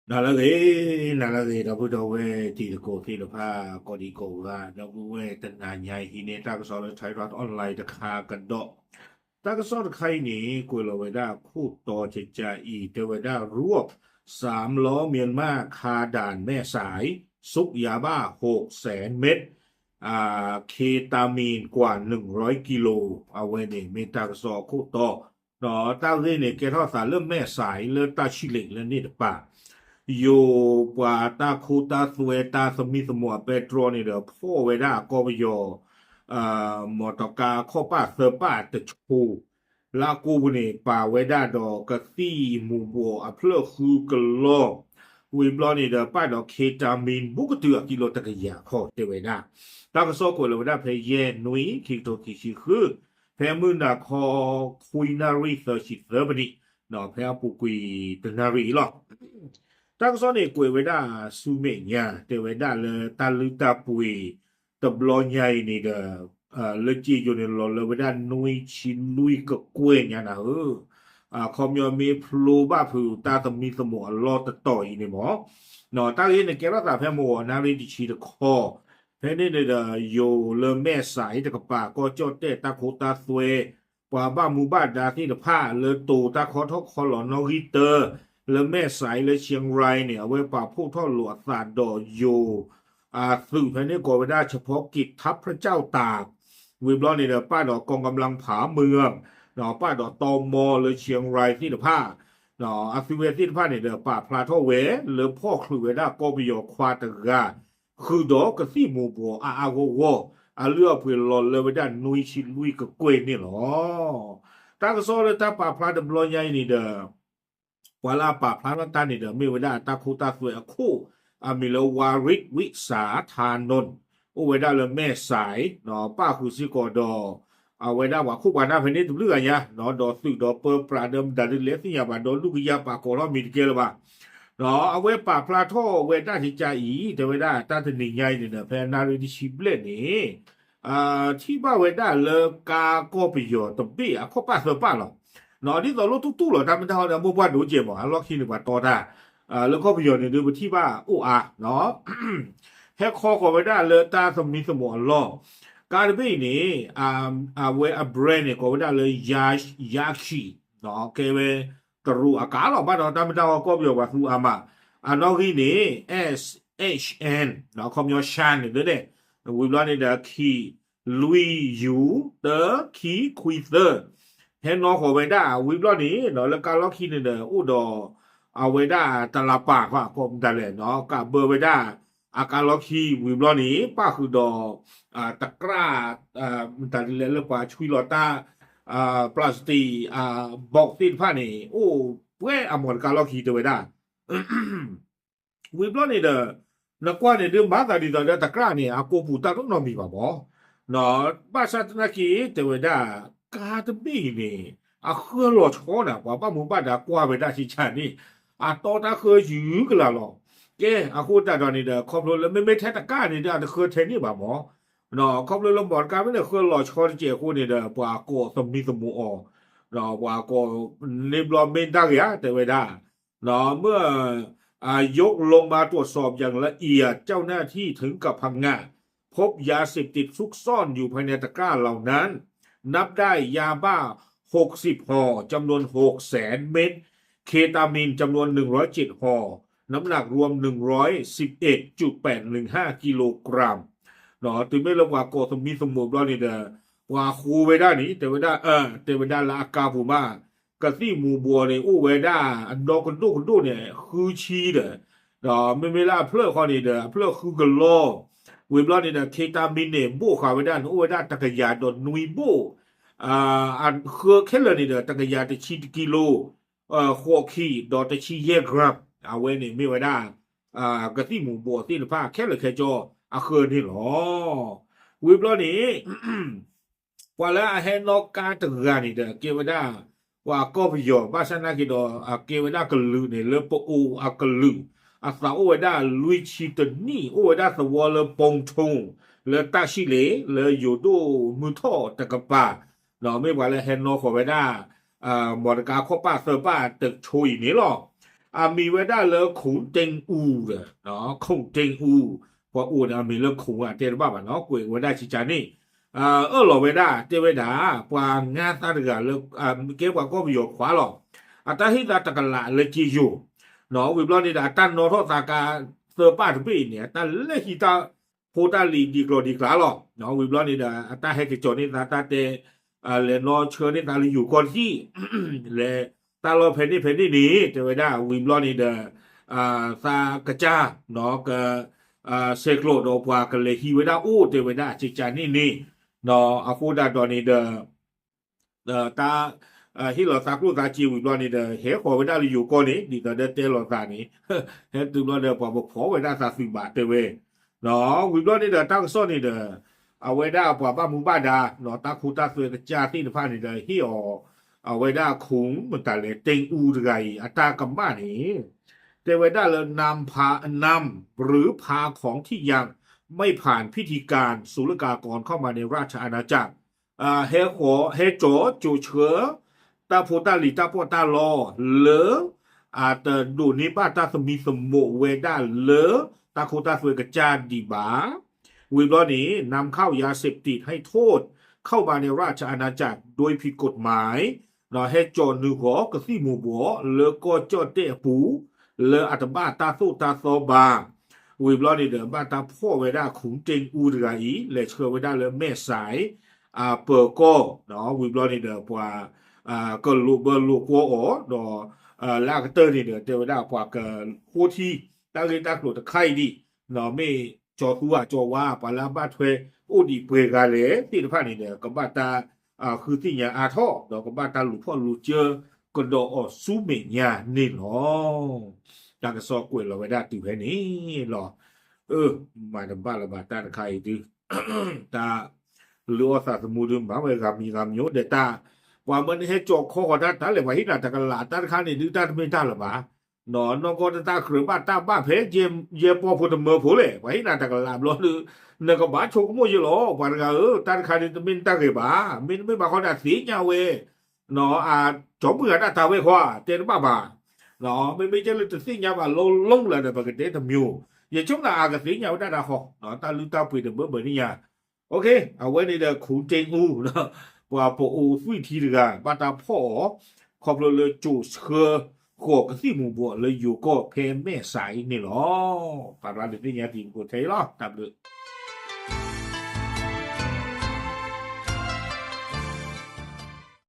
နၤလၢအဂ့ၤ, နၤလၢအဂ့ၤ ဒီပုၢ်ဒီဝဲၢ်တံၤသကိးသ့ၣ်တဖၣ် ကိးဒံကိးဂၤ ဒီပုၢ်ဝဲၢ်တနၤညါအံၤ ဟံးန့ၢ်တၢ်ကစီၣ်လၢ Thairath Online တခါကဒီး, တၢ်ကစီၣ်တခါအံၤန့ၣ် ကွဲးလီၤဝဲဒၣ်ခိၣ်တီကကးအံၤ တဲဝဲဒၣ် รวบสามล้อเมียนมาคาด่านแม่สาย ซุกยาบ้าหกแสนเม็ด เคตามีนกว่าหนึ่งร้อยกิโล အဝဲန့ၣ်မ့ၢ်တၢ်ကစီၣ်အခိၣ်တီ ဒီးတၢ်ဂ့ၢ်န့ၣ် ကဲထီၣ်သးလၢမဲၢ်စး လၢတၢ်ဆံၣ်လ့ၣ်လၢန့ၣ်တပၤ, ယိၤပှၤတၢ်ခိတၢ်သွဲတၢ်သမံသမိးအပဲတြီန့ၣ်ဒီး ဖီၣ်ဝဲဒၣ်အကီၢ်ပယီၤ မီၢ်တီၤကါခီၣ်ပၣ်သၢပၣ်တဆိ လၢအကိာ်ပူၤန့ၣ် ပာ်ဝဲဒၣ်ဒီးကသံၣ်မူၤဘှီးအဖျၢၣ်ဃုကလီၢ်, ဝံၤဘျီန့ၣ်ဒီး ပာ်ဒီး เคตามีน ဘူးကတုၤအကံလိတကယၤခီၣ်တဲဝဲဒၣ်, တၢ်ကစီၣ်ကွဲးလီၤဝဲဒၣ်ဖဲယဲၢ်နွံ ခံကထိခံဆံဃု ဖဲမုၢ်နၤခီ ခွံနၣ်ရံၣ်သၢဆံသၢမံးနံး, ဖဲအပူၤကွံာ်တနၣ်ရံၣ်အံၤလီၤ. တၢ်ကစီၣ်န့ၣ်ကွဲးဝဲဒၣ်ဆူမဲာ်ညါ တဲဝဲဒၣ်လၢတၢ်လုၢ်တၢ်ပှ့ၤ တဘျီညါအံၤန့ၣ်ဒီး လၢက့ယိၤန့ၣ် လီၤလၢဝဲဒၣ်နွံဆံလွံၢ်ကကွဲၢ်ညါနၤဧၢ, အခီပညီမ့ၢ်ဖျိဘၣ်ဖုးတၢ်သမံသမိးအလီၢ်တတီၤအံၤန့ၣ်မ့ၢ်, တၢ်ဂ့ၢ်န့ၣ်ကဲထီၣ်သးဖဲမုၢ်ဂီၤနၣ်ရံၣ်တဆံတခီ, ဖဲန့ၣ်န့ၣ်ဒီး ယိၤလၢမဲၢ်စးအံၤတကပၤ ကီၢ်ကၠီၣ်တဲၣ်တၢ်ခိတၢ်သွဲ ပှၤဘၣ်မူဘၣ်ဒါသ့ၣ်တဖၣ် လၢတိၤတၢ်ခီထီၣ်ခီလီၤနီၣ်ဂံၢ်တၢ လၢမဲၢ်စးအံၤလၢ เชียงราย န့ၣ် အဝဲပာ်ဖှိၣ်ထီၣ်လိာ်အသးဒီးယိၤ အသုးဖဲန့ၣ်ကိးဝဲဒၣ် เฉพาะกิจทัพพระเจ้าตาก ဝံၤဘျီန့ၣ်ဒီး ပာ်ဒီး กองกำลังผาเมือง ဒီးပာ်ဒီး ตม လၢ เชียงราย သ့ၣ်တဖၣ် အသုဝဲသ့ၣ်တဖၣ်န့ၣ်ဒီး ပာ်ဖျါထီၣ်ဝဲလၢဖီၣ်ချုးဝဲဒၣ်ကီၢ်ပယီၤခွါတဂၤ ဃုာ်ဒီးကသံၣ်မူၤဘှီးအါအါဂီၢ်ဂီၢ် အလုၢ်အပှ့ၤလီၤလၢဝဲဒၣ်နွံဆံလွံၢ်ကကွဲၢ်န့ၣ်လီၤ. တၢ်ကစီၣ်လၢတၢ်ပာ်ဖျါတဘျီညါအံၤန့ၣ်ဒီး ပှၤလၢအပာ်ဖျါထီၣ်တၢ်န့ၣ်ဒီး မ့ၢ်ဝဲဒၣ်တၢ်ခိတၢ်သွဲအခိၣ် အမံၤလၢ วาริศ วิสาธานนท์ အိၣ်ဝဲဒၣ်လၢမဲၢ်စး ပၣ်ဃုာ်စ့ၢ်ကီးဒီး အဝဲဒၣ်ပှၤခိၣ်ပှၤနၢ်ဖဲန့ၣ်တဘျုးဂၤညါ ဒီးသုးဒီးပၢပြးဒီးမတၤဒ်လဲၣ်သ့ၣ်ညါဘၣ်ဒီး လူၢ်ကယၢ်ပာ်ကိးထီၣ်မံၤတကဲလၢၤဘၣ်. အဝဲပာ်ဖျါထီၣ်ဝဲဒၣ်ကကးအံၤ တဲဝဲဒၣ်တၢ်တနံၤညါအံၤန့ၣ်ဒီး ဖဲနၣ်ရံၣ်တဆံဘျဲၣ်န့ၣ် ထံၣ်ဘၣ်ဝဲဒၣ်လၢကါကီၢ်ပယီၤတဘ့ၣ်အခီၣ်ပၣ်သၢပၣ်လီၤ. ဒ်သိးလိၣ်တူၢ်တူၢ်လီၤ တၢ်မ့ၢ်တၢ်ဟီဒီး မိၢ်ပှၢ်ဒိကဲးမး အလီၢ်ခံန့ၣ်ပှၤတီတၢ် လၢကီၢ်ပယီၤန့ၣ်ဒုး ပထံၣ်ဘၣ်အိၣ်အါ ဟဲခီဃီၤဝဲဒၣ်လၢတၢ်သမံသမိးအလီၢ်, ကါတဘ့ၣ်အံၤန့ၣ် အဝဲအ brand န့ၣ် ကိးဝဲဒၣ်လၢ Yaesu ကဲဝဲ တရူးအကါလီၤ ဘၣ်ဒီးတၢ်မ့ၢ်တၢ်ဟီကီၢ်ပယီၤပှၤသူအါမး, အနီၣ်ဂံၢ်န့ၣ် S H N ခီပညီ Shan န့ၣ်ဒၣ် ဝံၤဘျီန့ၣ်ဒီး ခံ လွံၢ် ယူၤ တၢ ခံ ခွံ သၢ ဟဲနီၣ်ဃီၤဝဲဒၣ် ဝံၤဘျီန့ၣ် လၢကါလီၢ်ခံန့ၣ်ဒီး အိၣ်ဒီး အဝဲဒၣ်တလးပာ် ကိးမတၤလဲၣ် ကးဘၢဝဲဒၣ် အကါလီၢ်ခံ ဝံၤဘျီန့ၣ် ပၣ်ဃုာ်ဒီး တကြၢ် မတၤဒ်လဲၣ်လၢပှၤဆွံလီၤတၢ် plastic box သ့ၣ်တဖၣ်န့ၣ် အိၣ်ပှဲၤအမီၢ်တကါလီၢ်ခံတဲဝဲဒၣ် ဝံၤဘျီန့ၣ်ဒီး နကွၢ်န့ၣ်ဒုးမၤသးဒ်သိးဒီးတကြၢ်န့ၣ် အကိာ်ပူၤတၢ်တအိၣ်နီတမံၤဘၣ်မး, ဘၣ်ဆၣ်သနာ်က့ တဲဝဲဒၣ် ကါတဘ့ၣ်အံၤန့ၣ် အဃၢၤလီၤဆီနၤ ပှၤဘၣ်မူဘၣ်ဒါကွၢ်ဝဲဒၣ်ဆံးဆါန့ၣ် အတီတၢ်ဃၢၤယုၤကလာ်လီၤ. ကဲ အဃိသတးဒီးန့ၣ်ဒီး ခီဖျိလၢမ့မ့ၢ်ထဲတကၢ်န့ၣ်ဒီး အတဃၢၤထဲန့ၣ်ဘၣ်မး, ခီဖျိလၢမီၢ်တကါမ့ၢ်န့ၣ် ဃၢၤလီၤဆီတကဲးအဃိန့ၣ်ဒီး ပှၤကိးသမံသမိးအီၤ, ပှၤကိးန့ၣ်ဘျီမ့ၢ်တၢ်ဂ့ၤဧါ တဲဝဲဒၣ် เมื่อ อ่ายกลงมาตรวจสอบอย่างละเอียด เจ้าหน้าที่ถึงกับผงะ พบยาเสพติดซุกซ่อนอยู่ภายในตะกร้าเหล่านั้น นับได้ยาบ้า หกสิบ ห่อ จำนวน หกแสน เม็ด เคตามีน จำนวน หนึ่งร้อยเจ็ด ห่อ น้ำหนักรวม หนึ่งร้อยสิบเอ็ดจุดแปดหนึ่งห้า กิโลกรัม တုၤမ့ၢ်လၢပှၤကိးသမံသမိးဘျီန့ၣ်ဒီး ပှၤဃိဝဲဒၣ်န့ၣ် တဲဝဲဒၣ် တဲဝဲဒၣ်လၢအကါပူၤမး ကသံၣ်မူၤဘှီးန့ၣ် အိၣ်ဝဲဒၣ်အဒီကဒိၣ်ကဒိၣ်န့ၣ် ဃုဆံဒီး ဒီးမ့မ့ၢ်လၢအဖျၢၣ်ဃီန့ၣ်ဒီး အဖျၢၣ်ဃုကလီၢ်, ဝံၤဘျီန့ၣ်ဒီး เคตามีน န့ၣ် ဘိၣ်ဃာ်ဝဲဒၣ်န့ၣ် အိၣ်ဝဲဒၣ်တကယၤဒီးနွံဘိၣ်, အဃၢခဲလၢာ်န့ၣ်ဒီး တကယၤတဆံတကံလိ ဃိးခံ ဒီးတဆံယဲၢ် gram အဝဲန့ၣ်မ့ၢ်ဝဲဒၣ် ကသံၣ်မူၤဘှီးသ့ၣ်တဖၣ်ခဲလၢာ်ခဲဆ့အဃၢန့ၣ်လီၤ. ဝံၤဘျီန့ၣ် ပှၤလၢအဟဲနီၣ်ကါတဂၤန့ၣ်ဒီး ကဲဝဲဒၣ် ပှၤကီၢ်ပယီၤ ဘၣ်ဆၣ်နာ်က့ဒီး အကဲဝဲဒၣ်ကလုာ်န့ၣ် လၢပအိၣ်အကလုာ် အသးအိၣ်ဝဲဒၣ်လွံၢ်ဆံတနံၣ် အိၣ်ဝဲဒၣ်သဝီလၢ ပိာ်ထူ လၢတၢ်ဆံၣ်လ့ၣ် လၢယိၤဒိၣ်မုၢ်ထီၣ်တကပၤ ဒီးမ့ၢ်ပှၤလၢဟဲနီၣ်ဃီၤဝဲဒၣ် မီၢ်တကါခီၣ်ပၣ်သၢပၣ်တဆိအံၤန့ၣ်လီၤ. အမံၤဝဲဒၣ်လၢ ခိၣ်တ့ၣ်အူဒီး ခိၣ်တ့ၣ်အူ, ပှၤအိၣ်န့ၣ် အမံၤလၢခိၣ်အတဲတဘၣ်ဘၣ်နီၤ ကွဲးဝဲဒၣ်ကကန့ၣ် အၢၣ်လီၤဝဲဒၣ် တဲဝဲဒၣ် ပှၤငါသးတဂၤလၢ ကဲပှၤကီၢ်ပယီၤခွါလီၤ. အတၢ်ဟ့ၣ်သးတကလးလၢက့ယိၤ, ဝံၤဘျီန့ၣ်ဒီး အတၢ်နီၣ်ထီၣ်သးကါသၢပၢ်တဘ့ၣ်အံၤန့ၣ် အတၢ်လဲၤဟံးတၢ်ဖိတၢ်လံၤဒ်ကျီၢ်ဒ်ကျါလီၤ. ဝံၤဘျီန့ၣ်ဒီး အတၢ်ဟဲက့ၤကၠီၤန့ၢ်သးတၢ်တဲ လဲၤနီၣ်ဆှၢန့ၢ်သးလၢယိၤကီၢ်ထံး လဲၤတၢ်လီၢ်ဖဲန့ၣ်ဖဲန့ၣ်န့ၣ် တဲဝဲဒၣ် ဝံၤဘျီန့ၣ်ဒီး သးကစၢ် က ဆဲးကျိးဒီးပှၤကလဲၤဟံးဝဲဒၣ်အိၣ် တဲဝဲဒၣ်ကကန့ၣ်န့ၣ် အဃိဒၣ်ဒီးန့ၣ်ဒီး တၢ် ဟ့ၣ်လီၤသးကျိၣ်သးစ့ဝံၤဘျီန့ၣ်ဒီး ဟဲဃီၤဝဲဒၣ်လၢယိၤကီၢ်န့ၣ် ဒ်သိးဒီးတဲလီၤသးန့ၣ် ဟဲတုၤဘျီဒီး ပှၤပဖီၣ်ဝဲဒၣ်သးသုးဘၣ်တဲဝဲ ဝံၤဘျီန့ၣ်ဒီး တၢ်ကစီၣ်န့ၣ်ဒီး အဝဲဒၣ်ပှၤဘၣ်မူဘၣ်ဒါ တၢ်ခိတၢ်သွဲကစၢ်သ့ၣ်တဖၣ်န့ၣ်ဒီး ဟ့ၣ်အီၤ အဝဲဒၣ်ခိၣ်မတၤလဲၣ် တ့ၣ်အူတဂၤအံၤ အတၢ်ကမၣ်န့ၣ် တဲဝဲဒၣ်လၢ นำพา นำ หรือ พาของที่ยังไม่ผ่านพิธีการศุลกากรเข้ามาในราชอาณาจักร ဟဲဃီၤ ဟဲကၠီၤ ကၠိၤဆှၢ တၢ်ဖိတၢ်လံၤတၢ်ပီးတၢ်လီ လၢ အတဒိးန့ၢ်ဘၣ်တၢ်သမံသမိးဝဲဒၣ်လၢ တၢ်ခိတၢ်သွဲကစၢ်ဒံးဘၣ် ဝံၤဘျီန့ၣ် นำเข้ายาเสพติดให้โทษเข้ามาในราชอาณาจักรโดยผิดกฎหมาย ဟဲကၠီၤနုာ်ဃီၤကသံၣ်မူၤဘှီးလၢကီၢ်ကၠီၣ်တဲၣ်အပူၤ လၢအတဘၣ်တၢ်သိၣ်တၢ်သီဘၣ် ဝံၤဘျီန့ၣ်ဒီး ဘၣ်တၢ်ဖီၣ်ဝဲဒၣ်ခိၣ်တ့ၣ်အူတဂၤအံၤ လဲၤဆှၢဝဲဒၣ်လၢမဲၢ်စဲး အပၢၤကီၢ် ဝံၤဘျီန့ၣ်ဒီးပှၤ ကလိာ်ဘၢလိာ်ကွီၢ်အီၤ ဒီး လၢအကတၢၢ်န့ၣ်ဒီး တဲဝဲဒၣ်ပှၤကဃိထံ တၢ်ဂ့ၢ်တၢ်ကျိၤတခါအံၤဒံး မ့ၢ်ကၠီၤသူဧါကၠီၤဝါ ပှၤလၢအဘၣ်ထွဲအိၣ်ဒံးပှဲၤဂၤလဲၣ်သ့ၣ်တဖၣ်န့ၣ်ဒီး ကဘၣ်တၢ် ဃုသ့ၣ်ညါအါထီၣ် ဒီးကဘၣ်တၢ်လူၤဖီၣ်လူၤစၢကဒီးအီၤဆူမဲာ်ညါန့ၣ်လီၤ. တၢ်ကစီၣ်ကွဲးလီၤဝဲဒၣ်တုၤဖဲန့ၣ်လီၤ. အၢ မၤတဘၣ်လၢၤဘၣ်တၢ်တခါအံၤဒု တၢ် လုၢ်အီၣ်သးသမူဒုမၤဝဲဂၤမံၤဂၤမံၤအိၣ်ဒီးတၢ် ပှၤမၢနဟဲကၠီၤခီဃီၤတၢ်တၢ်လဲၣ် ပှၤဟ့ၣ်နၤတကလးတၢ်တခါန့ၣ်ဒု တၢ်တမ့ၢ်တၢ်လၢၤဘၣ်. နီၢ်ကီၢ်တၢ်တကြၢးဘၣ်တၢ်ဘၣ်ဖဲ ယဲၢ်ပီၢ်ဖိတမၢဖိလဲၣ် ပှၤဟ့ၣ်နၤတကလးဘျီဒု နကဘၣ်ဆိကမိၣ်ယဲၢ်လီၤ ပှၤတဂၤဧၢ တၢ်တခါန့ၣ်တမ့ၢ်နတၢ်ဂ့ၤဘၣ် မ့တမ့ၢ်ဘၣ်ဃီဒီးသ့ၣ်ညါဝဲ အကၠီၤမုၢ်ဂၤဒၣ်တၢ်ဝဲဃီ တဲတဘၣ်ဘၣ် မ့မ့ၢ်ကဲလၢတသ့ၣ်ညါဘၣ်လီၤလီၤလၢၤဒီး ပကတဲတမံၤ ယဆိကမိၣ်အကသ့ၣ်ညါဝဲဒၣ်တၢ်ဃီ တၢ်လုၢ်တၢ်ပှ့ၤတဘၢဘၢန့ၣ်ညါ အဝဲန့ၣ်ဒီးခိၣ်တ့ၣ်အူ ပှၤပအိးသွံၣ်ထံတဂၤ ဘၣ်တၢ်ဖီၣ်အီၤ ခီဖျိလၢကၠိဆှၢဃီၤကသံၣ်မူၤဘှီးလၢယိၤကီၢ်ဖဲမဲၢ်စဲးအံၤန့ၣ်လီၤ. ပာ်ဖျါဒုးသ့ၣ်ညါတံၤသကိးထဲအံၤလီၤ တၢ်ဘျုး